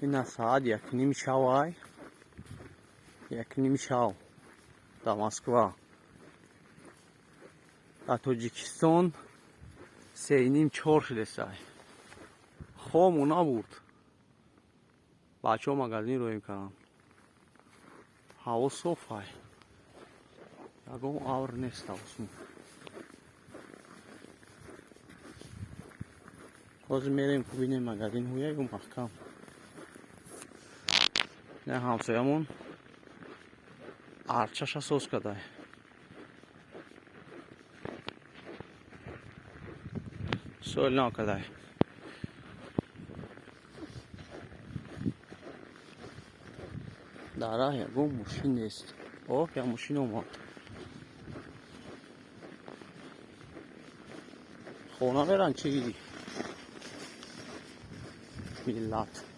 Ина соат 1:30 шавай. 1:30 шав дар Москва. Дар Тоҷикистон 3:30, 4 шудесай. Хому набурд. Бачаҳо магазин роем карданд. Ҳаво софай. Ягон абр нест осмон. Ҳозир мерем, бинем, магазин ҳуя ё маҳкам. Ина ҳамсоямон арчаша соз кардай. Соли нав кардай. Дар раҳ ягон мошин нест. О, як мошин омад. Хона меран чӣ? Миллат.